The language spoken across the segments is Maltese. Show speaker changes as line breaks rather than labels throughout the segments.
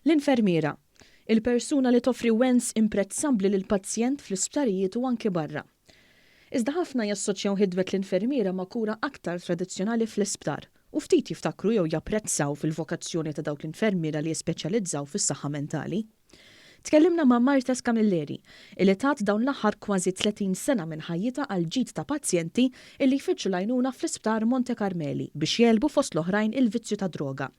L-infermiera. Il-persuna li toffri wens imprezzabbli lill-pazjent fl-isptarijiet u anki barra. Iżda ħafna jassoċjaw ħidmet l-infermiera ma' kura aktar tradizzjonali fl-isptar u ftit jiftakru jew japprezzaw fil-vokazzjoni ta' dawk l-infermiera li jispeċjalizzaw fis-saħħa mentali. Tkellimna ma' Martes Camilleri, illi tat dawn l-aħħar kważi 30 sena minn ħajjitha għall-ġid ta' pazjenti illi jfittxu l-għajnuna fl-Isptar Monte Karmeli biex jegħlbu fost l-oħrajn il-vizzju tad-droga.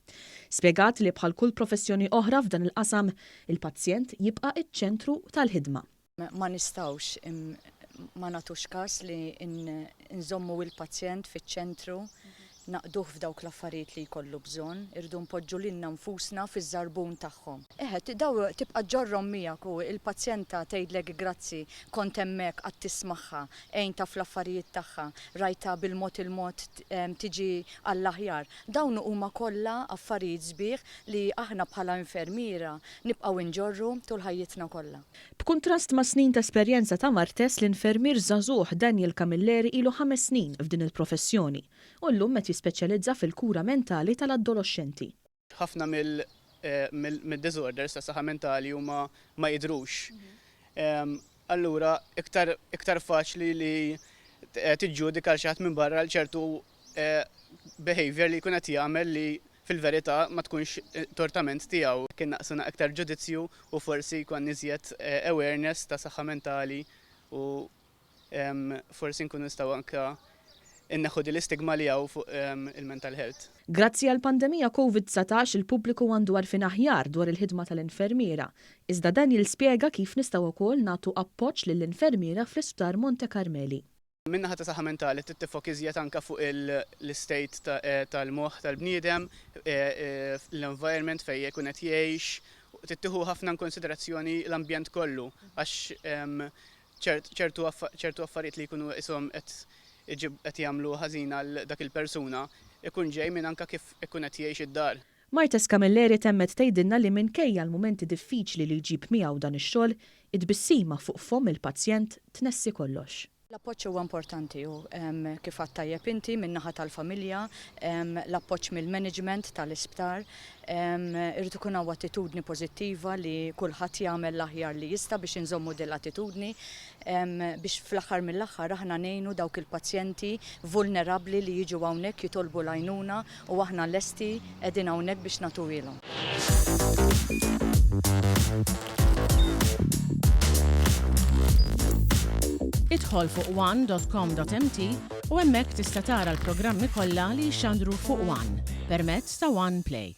Spjegat li bħal kull professjoni oħra f'dan il-qasam, il-pazjent jibqa' iċ-ċentru tal-ħidma.
Ma nistgħux ma nagħtux każ li nżommu il-pazjent fiċ-ċentru naqduh f'dawk l-affarijiet li jkollu bżonn, irridu npoġġu lilna nfusna fiż-żarbun tagħhom. Eħe, daw tibqa' ġġorrhom miegħek u l-pazjenta tgħidlek grazzi, kont hemmhekk qatt tismagħha, għintha fl-affarijiet tagħha, rajtha bil-mod il-mod tiġi għall-aħjar. Dawn huma kollha affarijiet sbieħ li aħna bħala infermiera nibqgħu nġorru tul ħajjitna kollha.
B'kuntrast mas-snin ta' esperjenza ta' Martes, l-infermier żagħżugħ Daniel Camilleri ilu ħames snin f'din il-professjoni u llum qed jispeċjalizza fil-kura mentali tal-addoloxxenti.
Ħafna mid-disorders ta' saħħa mentali huma ma jidhrux. Allura iktar iktar faċli li tiġġudika 'l xi ħadd minn barra għal ċertu behaviour li jkun qed jagħmel li fil-verità ma tkunx tortament tiegħu. Kien naqsuna iktar ġudizzju u forsi jkollna iżjed awareness ta' saħħa mentali u forsi nkunu nistgħu anke nneħħu din l-istigma li hawn fuq il-mental health.
Grazzi għall-pandemija Covid 19 il-pubbliku għandu għarfien aħjar dwar il-ħidma tal-infermiera. Iżda Daniel spjega kif nistgħu wkoll nagħtu appoġġ lill-infermiera fl-Isptar Monte Karmeli.
Min-naħa ta' saħħa mentali trid tiffoka iżjed anke fuq l-istate tal-moħħ tal-bniedem, l-environment fejn jkun qed jgħix, trid tieħu ħafna inkonsiderazzjoni l-ambjent kollu għax ċertu affarijiet li jkunu qishom qed jagħmlu ħażin għal dak il-persuna ikun ġej minn anke kif ikun qed jgħix id-dar.
Martes Camilleri temmet tgħidilna li minkejja l-mumenti diffiċli li jġib miegħu dan ix-xogħol, it-tbissima fuq fomm il-pazjent tnessi kollox.
L-appoġġ huwa importanti u kif għedt tajjeb inti min-naħa tal-familja, l-appoġġ mill-management tal-isptar, irid ikun hawn attitudni pożittiva li kulħadd jagħmel l-aħjar li jista' biex inżommu din l-attitudni biex fl-aħħar mill-aħħar aħna ngħinu dawk il-pazjenti vulnerabbli li jiġu hawnhekk jitolbu l-għajnuna u aħna lesti qegħdin hawnhekk biex nagħtuhielhom.
Idħol fuq one dot com dot mt u hemmhekk tista' tara l-programmi kollha li jixxandru fuq one permezz ta' One Play.